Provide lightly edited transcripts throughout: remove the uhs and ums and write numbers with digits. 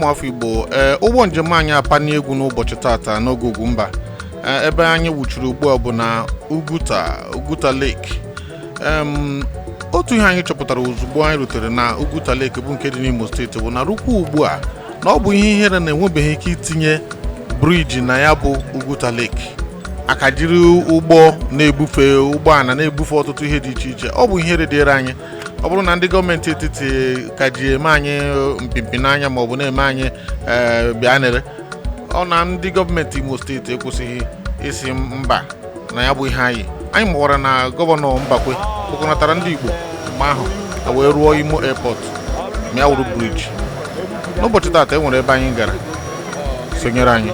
Ụmụafọ Igbo, ee, ụgbọ njem anyị apani egwu n'ụbọchị tata n'oge Ugwumba. Ee, ebe anyị wuchiri ugbu a bụ na Uguta, Uguta Lake. Otu ihe anyị chọpụtara ozugbo anyị rutere na Uguta Lake bụ nke dị n'Imo Steeti bụ na rukwa ugbu a na ọ bụ ihe ihere na enwebeghị ike itinye bridge na ya bụ Uguta Lake. Aka jiri ụgbọ na-ebufe ụgbọala na-ebufe ọtụtụ ihe dị iche iche. Ọ bụ ihere dịịrị anyị. Ọ bụrụ na ndị gọọmenti etiti ka ji eme anyị mpimpi n'anya ma ọ bụ na-eme anyị, ee, bịa nere ọ na ndị gọọmenti Imo Steeti ekwesịghị isi mba na ya bụ ihe anyị mụwara na Gọvanọ Mbakwe kpọkọnatara ndị Igbo mgbe ahụ a wee rụọ Imo Airport ma ya wụrụ bridge. N'ụbọchị taata e nwere ebe anyị gara. Sonyere anyị.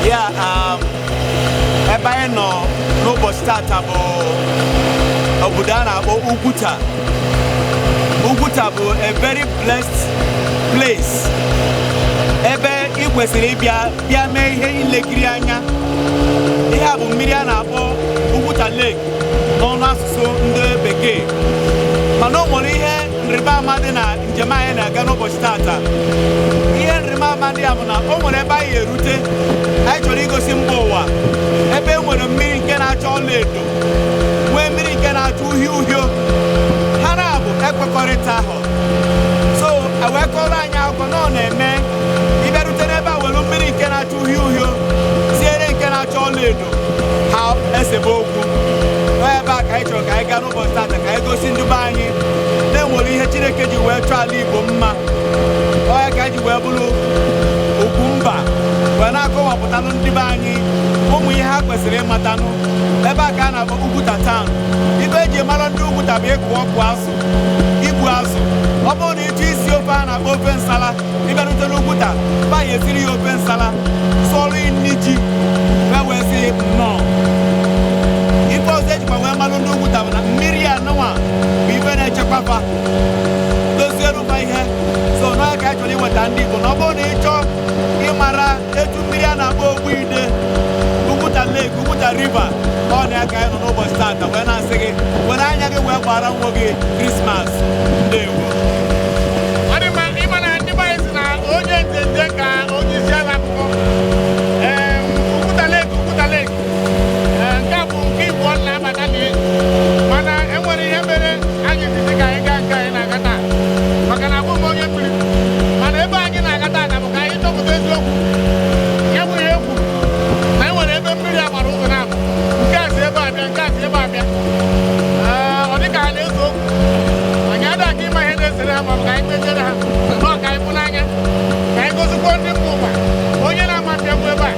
Ya, ebe anyị nọ n'ụbọchị tata bụ obodo a na-akpọ Uguta. Uguta bụ a very blessed place ebe ị kwesịrị ịbịa bịa mee ihe ilekiri anya. Ihe a bụ mmiri a na-akpọ Uguta Lake n'ọnụ asụsụ ndị bekee, mana o nwere ihe nrịba ama dị na njem anyị na-aga n'ụbọchị tata. Ihe nrịba ama dị ya bụ na o nwere ebe anyị erute, anyị chọrọ igosi mba ụwa ebe e nwere mmiri nke na-acha ọla edo, nwee mmiri nke na-acha uhie uhie. Ha na-abụ ekwekọrịta ahụ, so wee kọrọ anyị akụkọ na ọ na-eme ịbịarute n'ebe a, were mmiri nke na-acha uhie uhie tinyere nke na-acha ọla edo, ha esebe okwu. Ọ ebe a ka anyị chọrọ ka anyị gaa n'ụbọchị tata, ka anyị gosi ndị be anyị na-enwere ihe Chineke ji wee chọọ ala Igbo mma. Ọ ya ka anyị ji wee bụrụ Ugwumba wee na-akọwapụtanụ ndị be anyị ụmụ ihe ha kwesịrị ịmatanụ. Ebe a ka a na-akpọ Uguta Town. Ibe eji mara ndị Uguta bụ ịkụ ọkụ azụ, igbu azụ. Ọ bụrụ na ịchọ isi ofe a na-akpọ ofe nsala, ịbịarute n'Uguta ba ya esiri ya ofe nsala, sụọrọ nri ji, wee wee sị nnọọ. Ife ọzọ ejikwa wee malụ ndị Uguta bụ na mmiri a nụnwa bụ ife na-echekwa fa, doziere fa ihe. So n'ọya ka anyị chọrọ iweta ndị Igbo na ọ bụrụ na ị chọọ ịmara etu mmiri a na-akpọ Ogbuide, Uguta Lake, Uguta River, ọ na ya ka anyị nọ n'ụbọchị tata wee na-asị gị were anya gị wee gbara nwa gị Krismas. Ndewo. Ọ dị mma. Ịma na ndị be anyị si na onye njenje ka onye isi ala akụkọ. Uguta Lake, Uguta Lake. Ee, nke a bụ nke Igbo ọ na-abata na mana enwere ihe mere anyị ji sị ka anyị gaa nke anyị na-aga taa, maka na abụ m onye mmiri, mana ebe anyị na-aga taa bụ ka anyị chọpụta eziokwu ya bụ ihe e kwuru na enwere ebe mmiri a gbara ụzọ na-abụ, nke a si ebe a bịa, nke a si ebe a bịa. Ee, ọ dịka ha na-ese okwu. Anyị adịghị ịma ihe na-esere ha, ma ọ bụ ka anyị kpechere ha nọọ, ka anyị fụ n'anya, ka anyị gosikwa ndị mba ụwa. Onye na-ama mbịagbu ebe a,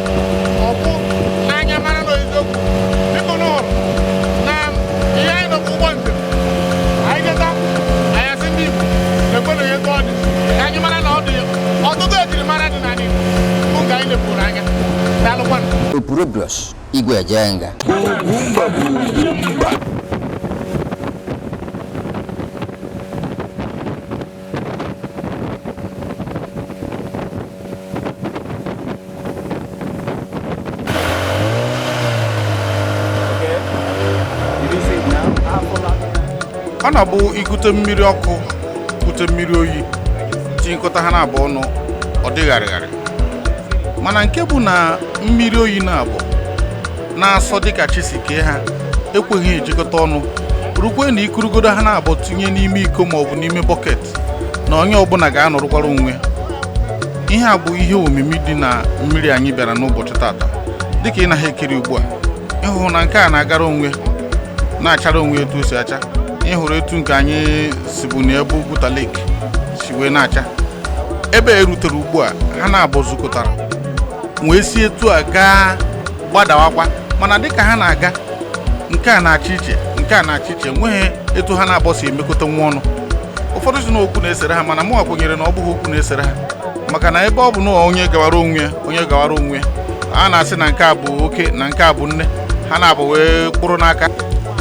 ọ bụ n'anya mara na eziokwu. Dịka unu hụrụ na ihe anyị nọ bụ ụgbọ njem anyị jeta, anyị asị ndị Igbo ekwenụ ihe etu ọ dị, ka anyị mara na ọ dị ọtụtụ ejirimara dị n'ala Igbo bụ nke anyị lepụrụ anya. Daalụkwanụ. Opurobios Igwe Ejenga. Ugwumba bụ Ugwumba. Ọ na-abụ ikute mmiri ọkụ, kute mmiri oyi, tinyekọta ha na-abụ ọnụ, ọ dị gharịgharị. Mana nke bụ na mmiri oyi na-abụ na-asọ dịka chi si kee ha ekweghị ejikọta ọnụ, rukwe na ikurugodo ha na-abụ tinye n'ime iko maọbụ n'ime bucket, na onye ọbụla ga-anọrọkwara onwe ya. Ihe a bụ ihe omimi dị na mmiri anyị bịara n'ụbọchị tata. Dịka ị naghị ekiri ugbu a, ịhụ na nke a na-agara onwe, na-achara onwe etu o si acha. Ịhụrụ etu nke anyị si bụ na ebe Uguta Lake si wee na-acha. Ebe e rutere ugbu a, ha na-abụ zukọtara. Wee si etu a gaa gbadawakwa. Mana dịka ha na-aga, nke a na-achị iche, nke a na-achị iche, enweghị etu ha na-abọ si emekọta nwa ọnụ. Ụfọdụ si na okwu na-esere ha, mana mụnwa kwenyere na ọ bụghị okwu na-esere ha, maka na ebe ọ bụ na onye gawara onwe ya, onye gawara onwe ya, a na-asị na nke a bụ oke na nke a bụ nne, ha na-abụ wee kpụrụ n'aka.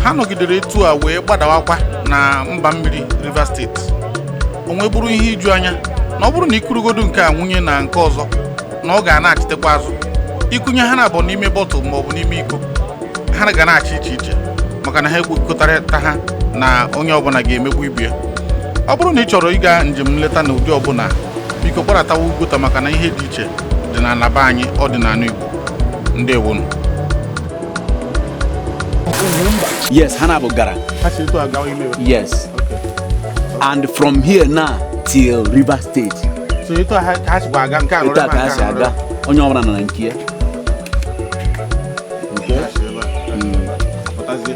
Ha nọgidere etu a wee gbadawakwa na mba mmiri Rivers Steeti. O nwee bụrụ ihe iju anya na ọ bụrụ na ikurugodu nke a nwunye na nke ọzọ, na ọ ga na-achịtekwa azụ. Ikunye ha na-abụ n'ime bottle ma ọ bụ n'ime iko, ha ga na-achị iche iche, maka na ha ekwekọtarịta ha na onye ọbụla ga-emegbu ibe ya. Ọ bụrụ na ị chọrọ ịga njem nleta na ụdị ọbụla, biko kparatawa Ugwuta, maka na ihe dị iche dị na be anyị, ọ dị n'ala Igbo. Ndewonu. Yes, ha na-abụ gara. Ha si etu a gawa ime? Yes. And from here now till River State. So etu a ha sikwa aga nke a? Etu a ka ha si aga. Onye ọbụla nọ na nke ya. Pụtazie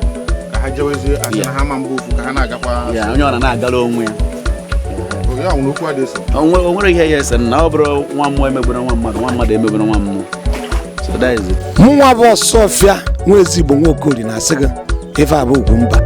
ka ha jewezie, asị na ha ma mgbe ofu ka ha na-agakwa. Ya, onye ọbụla na-agara onwe ya. Ya nwere okwu adị eso. O nwere ihe ya ese na ọ bụrụ nwa mmụọ emegburu nwa mmadụ, nwa mmadụ emegburu nwa mmụọ. So that is it. Mụnwa bụ Ọsọfịa nwa ezigbo nwa Okoli na-asị gị ife abụ Ugwumba.